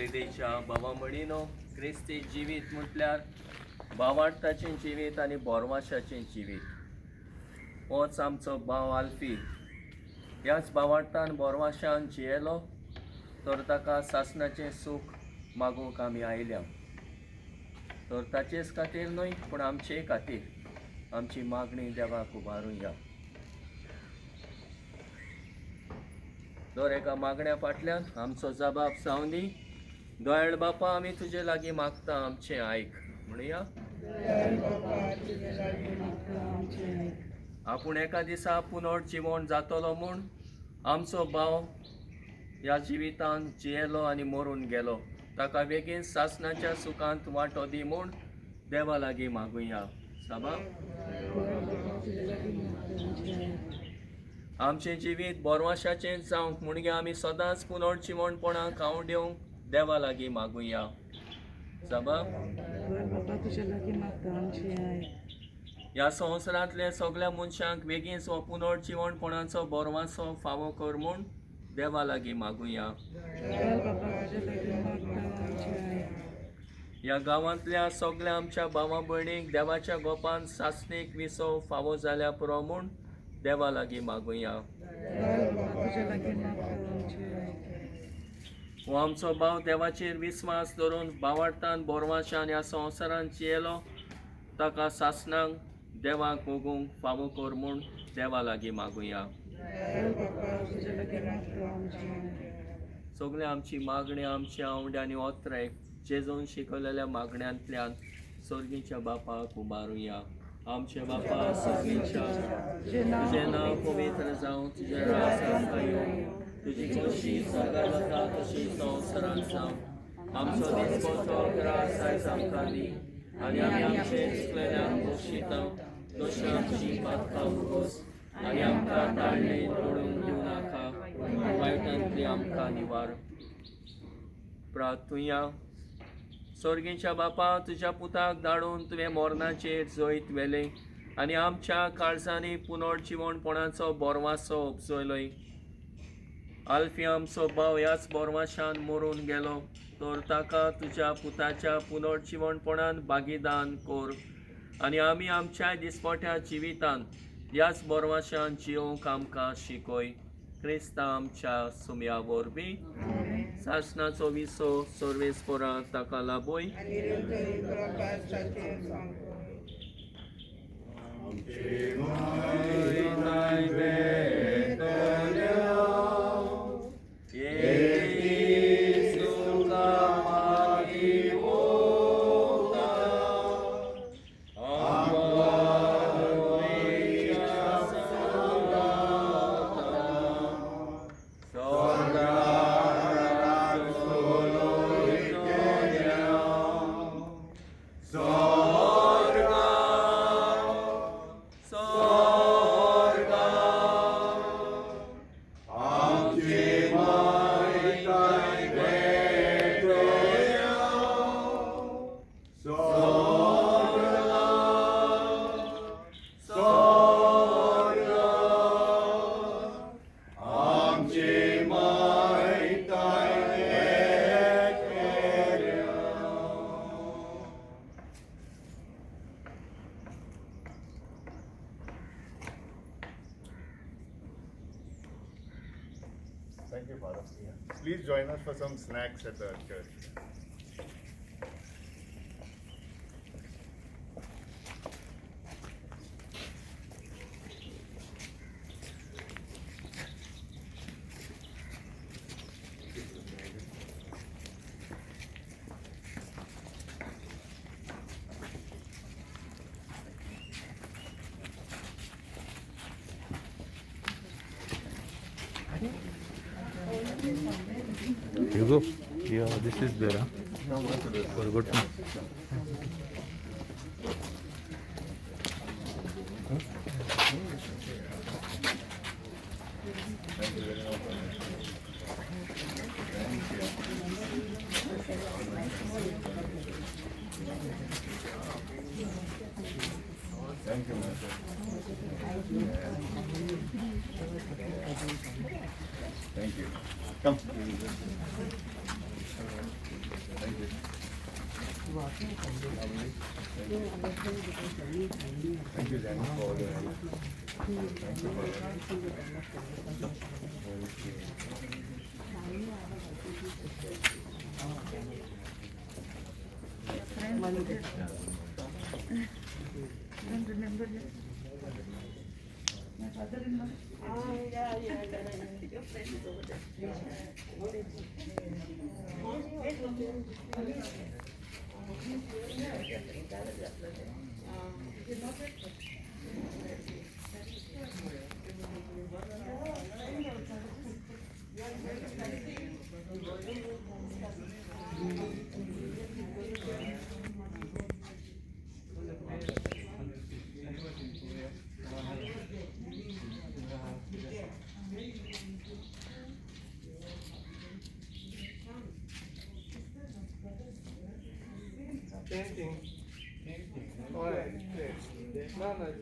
प्रेदेच्या बाबा म्हणिनो, क्रिस्ती जिवीत म्हटल्यार भावार्थाचें जिवीत आनी बोरवाशाचें जिवीत. होच आमचो भाव आल्फी ह्याच भावार्थान बोरवाशान जियेलो तर ताका सासणाचें सूख मागूंक आमी आयल्या. तर ताचेच खातीर न्हय पूण आमचे खातीर आमची मागणी देवाक उबारुया. दर एका मागण्या फाटल्यान आमचो जबाब जावं दी. दयाळ बापा, आमी तुजे लागीं मागता, आमचें आयक म्हणया. आपूण एका दिसा पुनर्जिवण जातलो म्हूण आमचो भाव ह्या जिवितांत जियेलो आनी मरून गेलो. ताका बेगीन सासणाच्या सुखांत वांटो दी म्हूण देवा लागीं मागुया. साबा, आमचें जिवीत बोरवाशाचें जावंक म्हणगे आमी सदांच पुनर्जिवणपणाक खावं दिवंक देवा लागीं मागुया. साबा, ह्या संवसारांतल्या सगळ्या मनशांक बेगीन हो पुनर्जिवणपणाचो बोरवासो फावो कर म्हूण देवा लागीं मागुया. ह्या गांवांतल्या सगळ्या आमच्या भावा भयणीक देवाच्या गोपान सासणीक विसव फावो जाल्या पुरो म्हूण देवा लागीं मागुया. हो आमचो भाव देवाचेर विस्वास धरून भावार्थान बोरवाशान ह्या संवसारान जियेलो. ताका सासणाक देवाक मोगूंक फावो कर म्हूण देवा लागीं मागुया. सगळ्या आमची मागण्या, आमची आवड आनी ओत्रे जेजून शिकवलेल्या मागण्यांतल्यान सर्गीच्या बापाक उबारुया. आमचे बापा सर्गीच्या, तुजें नांव पवित्र जावं, तुजें राज आमकां येवं, तुजी खोशी स्वर्गार जाता तशी संवसारांत जावं. आमचो दिसपट्टो ग्रास आयज आमकां दी आनी आमी आमचे चुकलेल्यांक बक्षिता तशी आमची पातकां उगोस आनी आमकां ताळणे तोडून दिवं नाका, वायटांतली आमकां निवार. प्रार्थुया. सर्गीच्या बापा, तुज्या पुताक धाडून तुवें मरणाचेर जैत व्हेलें आनी आमच्या काळजांनी पुनर्जिवणपणाचो बोरवासो उपजयलोय. आल्फी आमचो भाव ह्याच बोरवाशान मरून गेलो तर ताका तुज्या पुताच्या पुनर्जिवणपणान भागीदान कर आनी आमी आमच्या दिसपट्या जिवितान ह्याच बोरवाशान जियोंक आमकां शिकय. क्रिस्ता आमच्या सुम्या वरवीं सासणाचो विसो सर्वेस्परां ताका लाभय. Thank you, Father. Please join us for some snacks at the church. You go. Yeah, this is there. Huh? Forgotten. Thank you very much. Thank you. Thank you, Master. Thank you. Come. Thank you. Thank you, Danny, for all the help. Thank you for Don't remember him. My father-in-law. Ah, yeah, yeah. Your friend is over there. Painting. Alright. No, no.